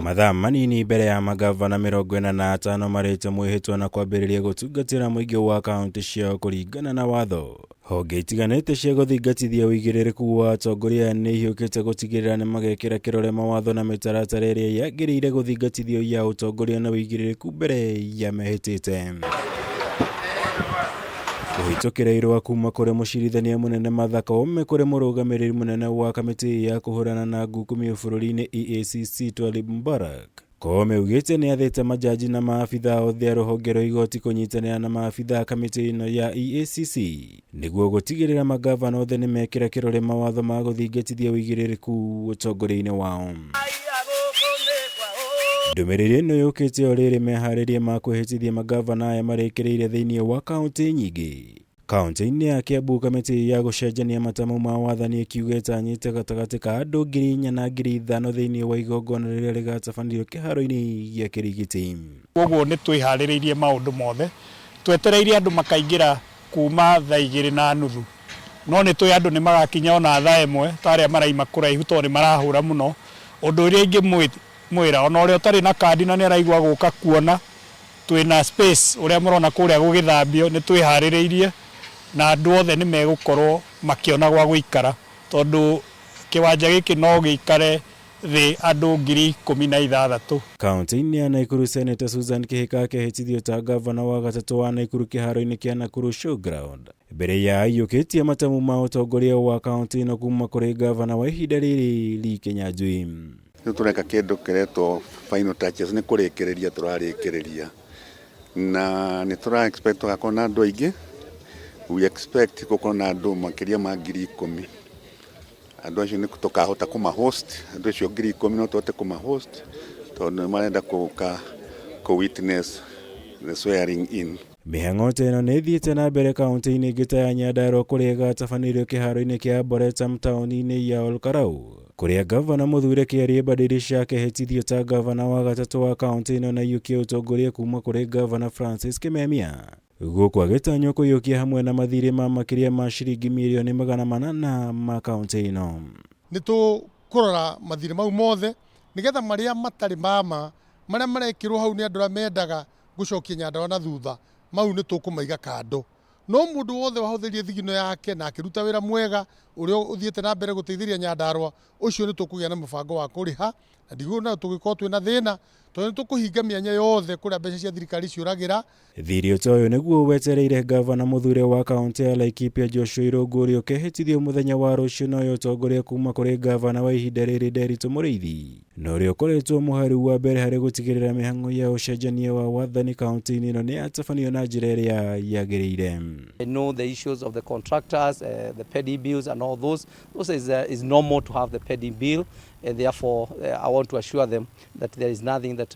Mathaa manini mbere ya magavana 45 marĩte mwĩhĩtwa na kwambĩrĩria gũtungatĩra mũingĩ wa kaunti ciao kũringana na watho. Honge itiganĩte cia gũthingatithia ũigĩrĩrĩku wa atongoria nĩ ihiũkĩte gũtigĩrĩra nĩ magekĩra kĩrore mawatho na mĩtaratara ĩrĩa yagĩrĩire gũthingatithio ya ũtongoria na ũigĩrĩrĩku mbere ya mehĩtĩte. Kũhĩtũkĩra irũa kuma kũrĩ mũcirithania mũnene Martha Koome kũrĩ mũrũgamĩrĩri mũnene wa kamĩtĩ ya kũhũrana na ngukumio bũrũri-inĩ EACC Twalib Mbarak. Koome augĩte nĩ athĩte majaji na maabithaa othe a rũhonge rwa igoti kũnyitanĩra na maabithaa a kamĩtĩ ĩno ya EACC nĩguo gũtigĩrĩra magavana othe nĩ mekĩra kĩrore mawatho ma gũthingatithia ũigĩrĩrĩku ũtongoria-inĩ wao. Ndũmĩrĩri ĩno yũkĩte o rĩrĩ meharĩria ma kwĩhĩtithia magavana aya marĩkĩrĩire thĩinĩ wa kaunti nyingĩ. Kaunti-inĩ ya Kiambu kamĩtĩ ya gũcenjania matamu ma wathani ĩkiuga ĩtanyĩte gatagatĩ ka andũ 4,000 na 5,000 thĩinĩ wa igongona rĩrĩa rĩgatabanĩrio kĩharo-inĩ gĩa Kĩrigiti. Koguo nĩ twĩharĩrĩirie maũndũ mothe, twetereire andũ makaingĩra kuma thaa 2:30, no nĩ tũĩ andũ nĩ magakinya ona thaa 1 ta arĩa maraima kũraihu tondũ nĩ marahũra mũno. Ũndũ ũrĩa ingĩmwĩra ona ũrĩa ũtarĩ na kandi na nĩ araigua gũka kuona twĩna space ũrĩa mũrona kũrĩa gũgĩthambio, nĩ twĩharĩrĩirie na andũ othe nĩ megũkorwo makĩona gwa gũikara tondũ kĩwanja gĩkĩ no gĩikare thĩ andũ 16,000. Kaunti-inĩ ya Nakuru Senator Susan Kihika akehĩtithio ta gavana wa gatatũ wa Nakuru kĩharo-inĩ kĩa Nakuru Showground mbere ya aiyũkĩtie matamu ma ũtongoria wa kaunti ĩno kuma kũrĩ gavana wa ihinda rĩrĩ Lee Kinyanjui. Rĩu tũreka kĩndũ kĩretwo final touches, nĩ kũrĩkĩrĩria tũrarĩkĩrĩria na nĩ tũra expect tũgakorwo na andũ aingĩ. We expect gũkorwo na andũ makĩria ma 10,000. Andũ acio nĩ tũkahota kũma host, andũ acio 10,000 no tũhote kũma host tondũ nĩ marenda gũka kũ witness the swearing in. Mĩhang'o ta ĩno nĩ ĩthiĩte na mbere kaunti-inĩ ingĩ ta ya Nyandarua kũrĩa ĩgatabanĩrio kĩharo-inĩ kĩa Arboretum taũni-inĩ ya Olkarau kũrĩa gavana mũthure Kĩarie Badirisha akehĩtithio ta gavana wa gatatũ wa kaunti ĩno na aiyũkie ũtongoria kuma kũrĩ gavana Francis Kimemia. Gũkũ agĩtanywo kũiyũkia hamwe na mathirĩ ma makĩria ma ciringi mirioni 800 ma kaunti ĩno. Nĩ tũkũrora mathirĩ mau mothe nĩgetha marĩa matarĩ mama marĩa marekĩrwo hau nĩ andũ arĩa mendaga gũcokia Nyandarua na thutha, mau nĩ tũkũmaiga kando. No mũndũ wothe wahũthĩrire thigino yake na akĩruta wĩra mwega ũrĩa ũthiĩte na mbere gũteithĩrĩria Nyandarua, ũcio nĩ tũkũgĩa na mũbango wa kũrĩha na ndiguona tũgĩkorwo twĩna thĩna tondũ nĩ tũkũhinga mĩanya yothe kũrĩa mbeca cia thirikari ciũragĩra. Thirĩ ta ũyũ nĩguo wetereire gavana mũthure wa kaunti ya Laikipia Joshua Irũngũ ũrĩa ũkehĩtithio mũthenya wa rũciũ na ũyũ ũtongoria kuma kũrĩ gavana wa ihinda rĩrĩ Nderitu Mũrĩithi na ũrĩa ũkoretwo mũhari wa mbere harĩ gũtigĩrĩra mĩhang'o ya ũcenjania wa wathani kaunti-inĩ ĩno nĩ yatabanio na njĩra ĩrĩa yagĩrĩire. I know the issues of the contractors, the pending bills and all those. Those is normal to have the pending bill, and therefore I want to assure them that there is nothing that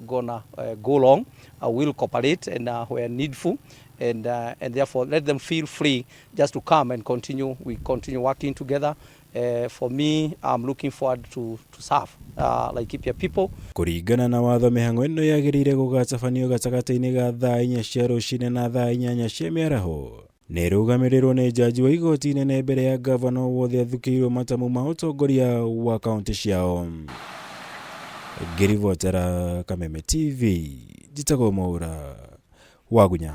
gonna go wrong. I will cooperate and where needful, and therefore let them feel free just to come and continue. We continue working together. For me, I'm looking forward to serve Laikipia people. Kũringana na watho mĩhang'o ĩno yagĩrĩire gũgatabanio gatagatĩ-inĩ ga thaa 4 cia rũcinĩ na thaa 8 cia mĩaraho. Na ĩrũgamĩrĩrwo nĩ jaji wa igoti inene mbere ya gavana wothe athukĩirwo matamu ma ũtongoria wa kaunti ciao. Ngĩribotera Kameme TV, njĩtagwo Mwaura Wagunya.